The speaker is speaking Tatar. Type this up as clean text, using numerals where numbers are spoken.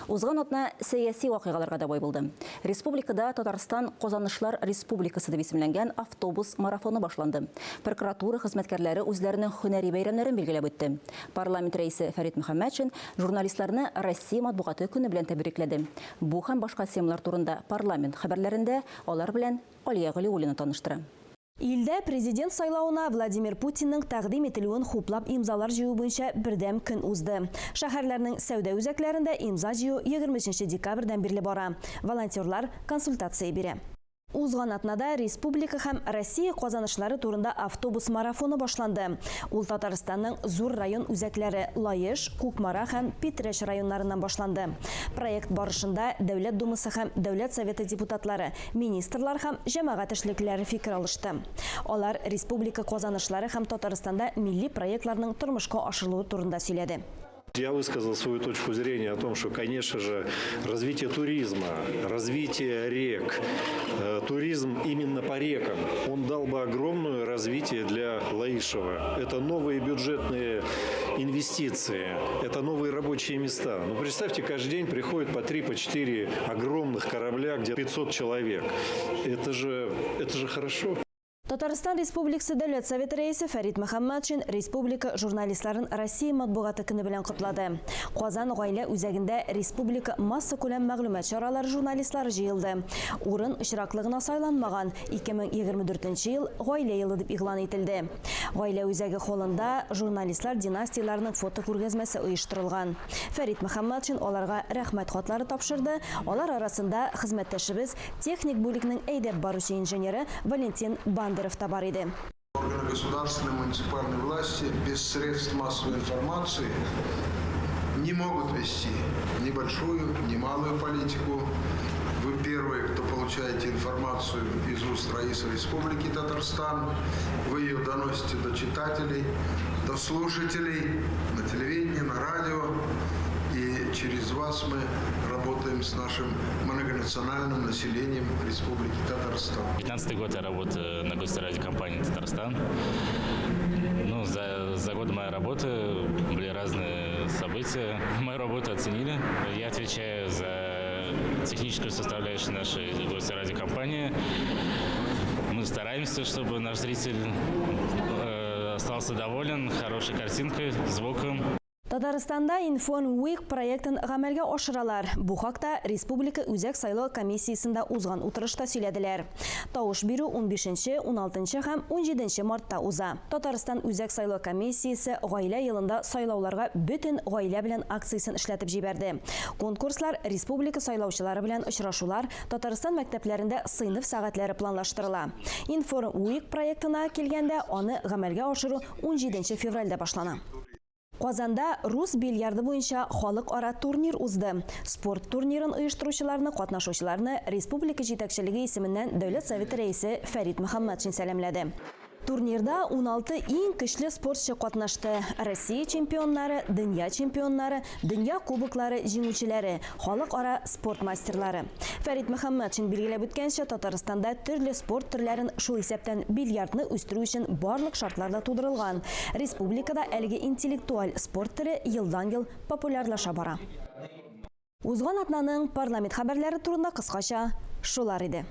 Узган атна сәяси вакыйгаларга да бай булды. Республикада Татарстан Казанышлар республикасы дип исемләнгән автобус марафоны башланды. Прокуратура хезмәткәрләре үзләренең һөнәри бәйрәмнәрен билгеләп үтте. Парламент рәисе Фәрит Мөхәммәтшин журналистларны Россия матбугаты көне белән тәбрикләде. Бу һәм башка темалар турында парламент хәбәрләрендә алар белән Алия Галиуллина таныштыра. Илдә Президент сайлавына Владимир Путинның тәкъдим ителүен хуплап имзалар җыю буенча бердәм көн узды. Шәһәрләрнең сәүдә үзәкләрендә имза җыю 23 декабрьдән бирле бара. Волонтерлар консультация бирә. Узган атнада республика һәм Россия казанышлары турында автобус марафоны башланды. Ул Татарстанның зур район үзәкләре Лаеш, Кукмара һәм Питрәч районнарыннан башланды. Проект барышында Дәүләт Думасы һәм Дәүләт Советы депутатлары, министрлар һәм җәмәгать эшлеклеләре фикер алышты. Алар республика казанышлары һәм Татарстанда милли проектларның тормышка ашырылуы турында сөйләде. Я высказал свою точку зрения о том, что, конечно же, развитие туризма, развитие рек, э, туризм именно по рекам, он дал бы огромное развитие для Лаишева. Это новые бюджетные инвестиции, это новые рабочие места. Ну, представьте, каждый день приходит по 3, по 4 огромных корабля, где 500 человек. Это же, это же хорошо. Татарстан Республикасы Дәүләт Советы рәисе Фәрит Мөхәммәтшин республика журналистларын Россия матбугаты көне белән котлады. Казан гаилә үзәгендә республика массакүләм мәгълүмат чаралары журналистлары җыелды. Урын очраклы гына сайланмаган, 2024 ел Гаилә елы дип игълан ителде. Гаилә үзәге холлында журналистлар династияләренең фотокүргәзмәсе оештырылган. Фәрит Мөхәммәтшин аларга рәхмәт хатлары тапшырды, алар арасында хезмәттәшебез Техник бүлекнең әйдәп баручы инженеры Валентин Бандеров та бар иде. Органы государственной и муниципальной власти без средств массовой информации не могут вести ни большую, ни малую политику. Вы первые, кто получаете информацию из уст Раиса Республики Татарстан. Вы ее доносите до читателей, до слушателей на телевидении, на радио. И через вас мы работаем с нашим многонациональным населением Республики Татарстан. 15 год я работаю на госрадиокомпании «Татарстан». Ну, за, за год моей работы были разные события. Мою работу оценили. Я отвечаю за техническую составляющую нашей госрадиокомпании. Мы стараемся, чтобы наш зритель э, остался доволен хорошей картинкой, звуком. Татарстанда Inform Week проектын гамәлгә ашыралар. Бу хакта Республика Үзәк сайлау комиссиясендә узган утырышта сөйләделәр. Тавыш бирү 15, 16 һәм 17 мартта уза. Татарстан Үзәк сайлау комиссиясе Гаилә елында сайлауларга бөтен гаилә белән акциясен эшләтеп җибәрде. Конкурслар, республика сайлаучылары белән очрашулар, Татарстан мәктәпләрендә сыйныф сәгатьләре планлаштырыла. Inform Week проектына килгәндә, аны гамәлгә ашыру 17 февральдә башлана. Казанда рус бильярды буенча халыкара турнир узды. Спорт турнирын оештыручыларны, катнашучыларны республика җитәкчелеге исеменнән Дәүләт Советы рәисе Фәрит Мөхәммәтшин сәламләде. Турнирда 16 иң көчле спортчы катнашты. Россия чемпионнары, дөнья чемпионнары, дөнья кубоклары җиңүчеләре, халыкара спорт мастерлары. Фәрит Мөхәммәтшин билгеләп үткәнчә, Татарстанда төрле спорт төрләрен, шул исәптән бильярдны үстерү өчен барлык шартлар да тудырылган. Республикада әлеге интеллектуаль спорт төре елдан-ел популярлаша бара. Узган атнаның парламент хәбәрләре турында кыскача шулар иде.